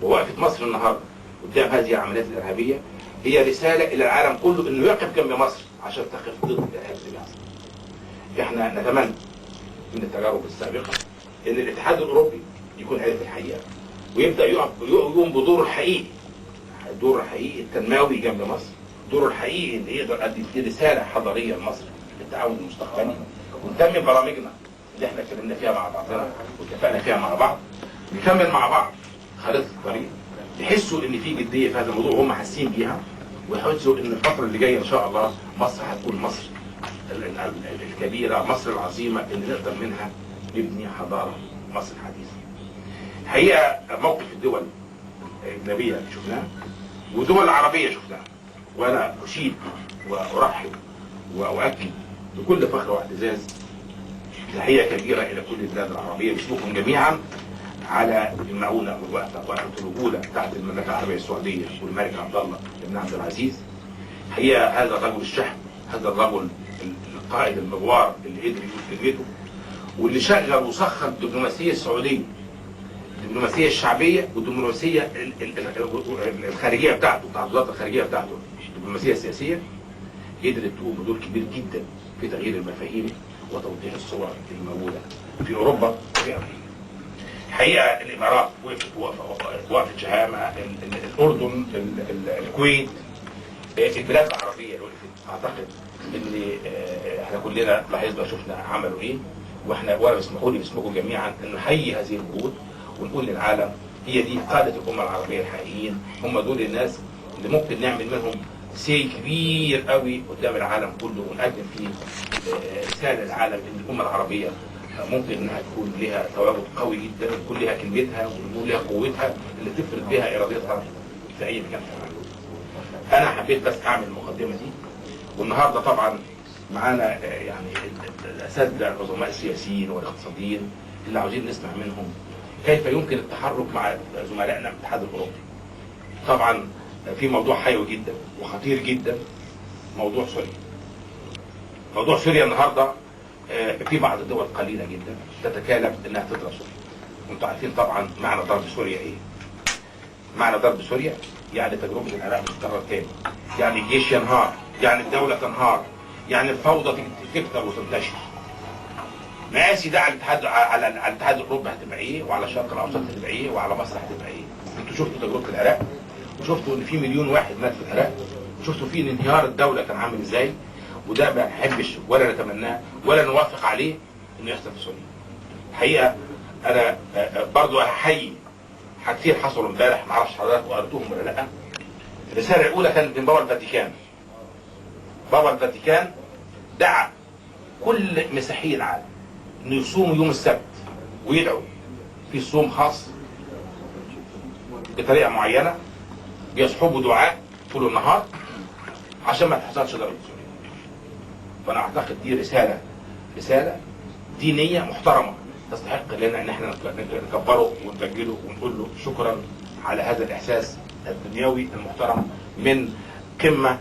ووقفة مصر النهارده قدام هذه العمليات الإرهابية هي رسالة إلى العالم كله إنه يقف جنب مصر عشان تقف ضد الإرهاب اللي بيحصل. إحنا نتمنى من التجارب السابقة إن الاتحاد الأوروبي يكون عارف الحقيقة ويبدأ يقوم بدوره الحقيقي، الدور الحقيقي التنموي جنب مصر، دوره الحقيقي اللي يقدر يقدم فيه رسالة حضارية لمصر للتعاون المستقبلي، ونتم برامجنا اللي احنا اتكلمنا فيها مع بعضنا واتفقنا فيها مع بعض، نكمل مع بعض خريطة الطريق، يحسوا ان في جدية في هذا الموضوع وهم حاسين بيها، ويحسوا ان الفترة اللي جاية ان شاء الله مصر هتكون مصر الكبيرة، مصر العظيمة اللي نقدر منها نبني حضارة مصر الحديثة. الحقيقة موقف الدول الاجنبية شفناه ودول العربية شفناها، وانا اشيد وارحب واؤكد بكل فخر واعتزاز تحية كبيرة الى كل البلاد العربية باسمكم جميعا على المعونة والوقفه وقفه الرجولة بتاعت المملكة العربية السعودية والملك عبد الله بن عبد العزيز. الحقيقة هذا الرجل الشهم، هذا الرجل القائد المغوار اللي قدر يقول كلمته واللي شغل وسخر الدبلوماسية السعودية، الدبلوماسية الشعبية والدبلوماسية الخارجية بتاعته، بتاعت وزارة الخارجية بتاعته، الدبلوماسية السياسية، قدرت تقوم بدور كبير جدا في تغيير المفاهيم وتوضيح الصور الموجودة في اوروبا وفي امريكا. الحقيقة الامارات وقفت وقفه شهامه، الاردن، الكويت، البلاد العربية اللي وقفت، اعتقد ان احنا كلنا لاحظنا وشفنا عملوا ايه، واحنا وانا اسمحوا لي باسمكم جميعا ان نحيي هذه الجهود ونقول للعالم هي دي قاده الامة العربية الحقيقيين، هم دول الناس اللي ممكن نعمل منهم سي كبير قوي قدام العالم كله ونقدم فيه رسالة للعالم ان الامة العربية ممكن انها تكون لها تواجد قوي جدا ويكون لها كلمتها ويكون لها قوتها اللي تفرض بها ارادتها في اي مكان في العالم. انا حبيت بس اعمل المقدمة دي، والنهارده طبعا معانا يعني الاساتذة العظماء السياسيين والاقتصاديين اللي عاوزين نسمع منهم كيف يمكن التحرك مع زملائنا في الاتحاد الاوروبي. طبعا في موضوع حيوي جدا وخطير جدا، موضوع سوريا. موضوع سوريا النهارده في بعض الدول قليله جدا تتكالب انها تضرب سوريا. وانتم عارفين طبعا معنى ضرب سوريا ايه. معنى ضرب سوريا يعني تجربه العراق تتكرر تاني، يعني الجيش ينهار، يعني الدولة تنهار، يعني الفوضى تكتر وتنتشر. مقاسي ده على الاتحاد، على الاتحاد الاوروبي هتبقى ايه، وعلى الشرق الاوسط هتبقى ايه، وعلى مصر هتبقى ايه. انتوا شفتوا تجربه العراق، وشفتوا ان في مليون واحد مات في العراق، وشفتوا في انهيار الدولة كان عامل ازاي، وده ما نحبش ولا نتمناه ولا نوافق عليه انه يحصل في سوريا. الحقيقة انا برضو هحيي حاجتين حصلوا امبارح، ما اعرفش حضراتكم قريتوهم ولا لا. الرسالة الاولى كانت من بابا الفاتيكان. بابا الفاتيكان دعا كل مسيحيي العالم انه يصوموا يوم السبت ويدعوا في صوم خاص بطريقة معينة بيصحبوا دعاء طول النهار عشان ما تحصلش ضربه سوريا. فانا اعتقد دي رسالة دينية محترمه تستحق لنا ان احنا نكبره ونبجله ونقول له شكرا على هذا الاحساس الدنيوي المحترم من قمة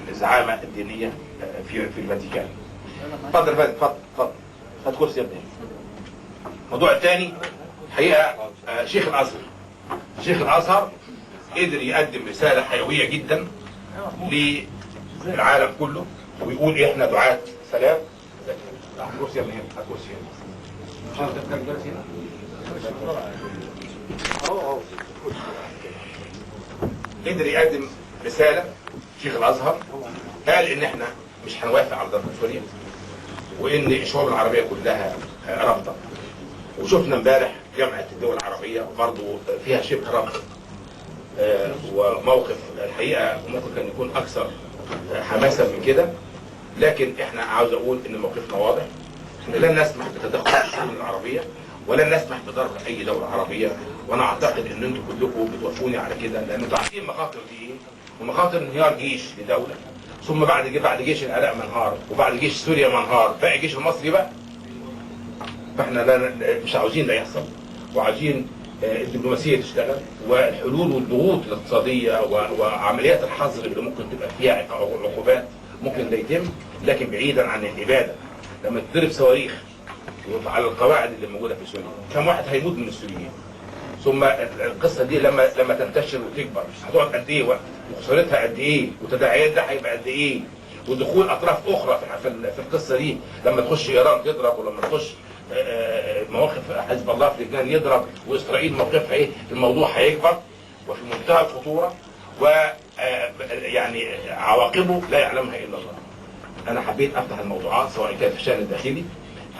الزعامه الدينية في الفاتيكان. اتفضل يا فندم، اتفضل اتفضل، هات كرسي يا ابني. الموضوع الثاني الحقيقة شيخ الازهر. شيخ الازهر قدر يقدم رسالة حيوية جدا للعالم كله ويقول احنا دعاة سلام. كرسي يا ابني، هات كرسي هنا. قدر يقدم رسالة شيخ الازهر، قال ان احنا مش هنوافق على ضرب سوريا، وان الشعوب العربية كلها رافضه. وشفنا امبارح جامعه الدول العربية برضه فيها شبه رفض وموقف الحقيقة ممكن كان يكون اكثر حماسا من كده، لكن احنا عاوز اقول ان موقفنا واضح. احنا لن نسمح بتدخل الشؤون العربية ولن نسمح بضرب اي دولة عربية، وانا اعتقد ان انتم كلكم بتوافقوني على كده، لان انتم عارفين مخاطر دي ايه، ومخاطر انهيار جيش لدولة، ثم بعد جيش العراق منهار، وبعد جيش سوريا منهار، باقي الجيش المصري بقى. فاحنا لا مش عاوزين ده يحصل، وعاوزين الدبلوماسية تشتغل، والحلول والضغوط الاقتصادية وعمليات الحظر اللي ممكن تبقى فيها عقوبات ممكن ده يتم، لكن بعيدا عن الابادة. لما تضرب صواريخ على القواعد اللي موجودة في سوريا، كم واحد هيموت من السوريين؟ ثم القصة دي لما تنتشر وتكبر هتقعد قد ايه وقت، وخسارتها قد ايه، وتداعيات ده هيبقى قد ايه، ودخول اطراف اخرى في القصة دي، لما تخش ايران تضرب، ولما تخش مواقف حزب الله في لبنان يضرب، واسرائيل موقفها ايه، الموضوع هيكبر وفي منتهى الخطورة، و يعني عواقبه لا يعلمها الا الله. انا حبيت افتح الموضوعات سواء كان في الشان الداخلي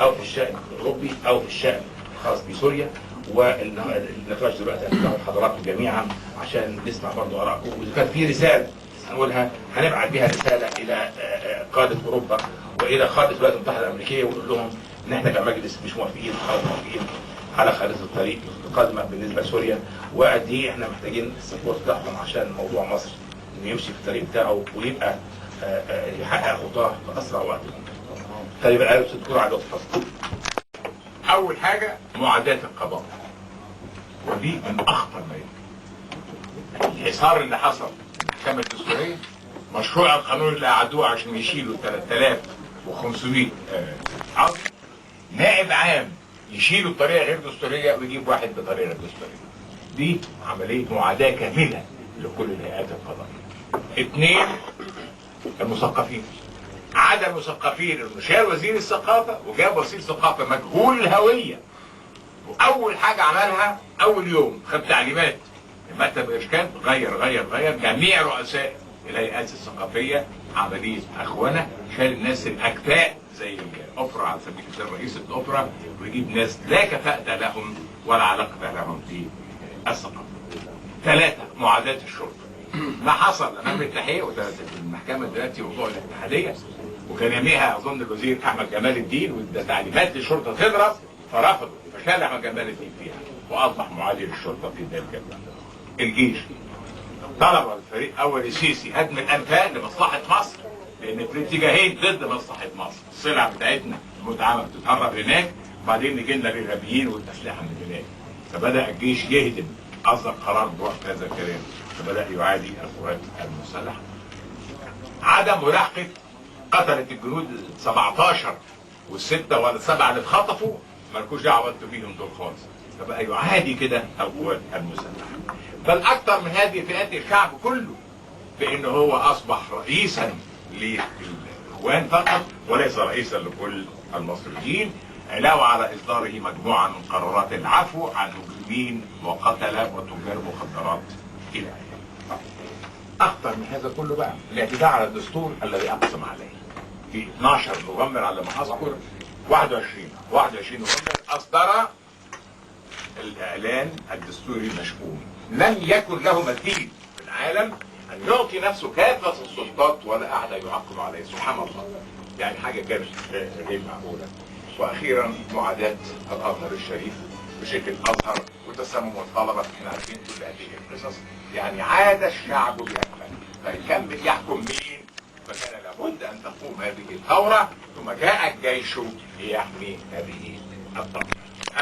او في الشان الاوروبي او في الشان الخاص بسوريا، والنقاش دلوقتي هنفتحه لحضراتكم جميعا عشان نسمع برضو ارائكم، واذا كان في رسالة هنقولها هنبعت بيها رسالة الى قاده اوروبا والى قاده الولايات المتحدة الامريكية، ونقول لهم ان احنا كمجلس مش موافقين او موافقين على خريطة الطريق القادمة بالنسبة لسوريا، وقد ايه احنا محتاجين ال support بتاعهم عشان موضوع مصر انه يمشي في الطريق بتاعه ويبقى يحقق خطاه في اسرع وقت ممكن. خلي بالك الدكتور عادل اتفضل. اول حاجة معاداة القضاء، ودي من اخطر ما يمكن. الحصار اللي حصل المحكمة الدستورية، مشروع القانون اللي قعدوه عشان يشيلوا 3500 عضو، نائب عام يشيلوا بطريقة غير دستورية ويجيب واحد بطريقة غير دستورية. دي عملية معاداة كاملة لكل الهيئات القضائية. اثنين، المثقفين، عدا المثقفين انه شال وزير الثقافة وجاب وزير ثقافة مجهول الهوية، واول حاجة عملها اول يوم خد تعليمات مكتب الارشاد، غير غير غير جميع رؤساء الهيئات الثقافية، عملية اخوانه، شال الناس الاكفاء زي الاوبرا على سبيل المثال رئيس الاوبرا، ويجيب ناس لا كفاءة لهم ولا علاقة لهم في الثقافة. ثلاثة، معاداة الشرطة. ما حصل امام التحقيق وده في المحكمة دلوقتي موضوع الاتحادية، وكان يوميها اظن الوزير احمد جمال الدين وادى تعليمات للشرطة تضرب، فرفضوا، فشال احمد جمال الدين فيها واصبح معادي للشرطة في ذلك الوقت. الجيش طلب الفريق اول السيسي هدم الانفاق لمصلحة مصر، لان في اتجاهين ضد مصلحة مصر، السلع بتاعتنا المدعمه بتتهرب هناك، وبعدين يجي لنا الارهابيين والاسلحة من هناك. فبدا الجيش يهدم، اصدر قرار بوقف هذا الكلام، فبدا يعادي القوات المسلحة. عدم ملاحقه قتله الجنود 17 والستة ولا السبعة اللي اتخطفوا، مالكوش دعوه انتوا بيهم دول خالص. فبقى يعادي كده القوات المسلحة. بل اكثر من هذه فئات الشعب كله، بان هو اصبح رئيسا للاخوان فقط وليس رئيسا لكل المصريين، علاوه على اصداره مجموعة من قرارات العفو عن مجرمين وقتله وتجار مخدرات الى اخره. اخطر من هذا كله بقى الاعتداء على الدستور الذي اقسم عليه. في 12 نوفمبر على ما اذكر، 21 نوفمبر اصدر الاعلان الدستوري المشؤوم. لم يكن له مثيل في العالم ان يعطي نفسه كافة السلطات ولا احد يعقب عليه، سبحان الله. يعني حاجة كانت غير معقولة. واخيرا معاداة الازهر الشريف وشيخ الازهر وتسمم الطلبة، احنا عارفين كل هذه القصص. يعني عاد الشعب باكمله، فيكمل يحكم مين؟ فكان لابد ان تقوم هذه الثورة، ثم جاء الجيش ليحمي هذه الثورة.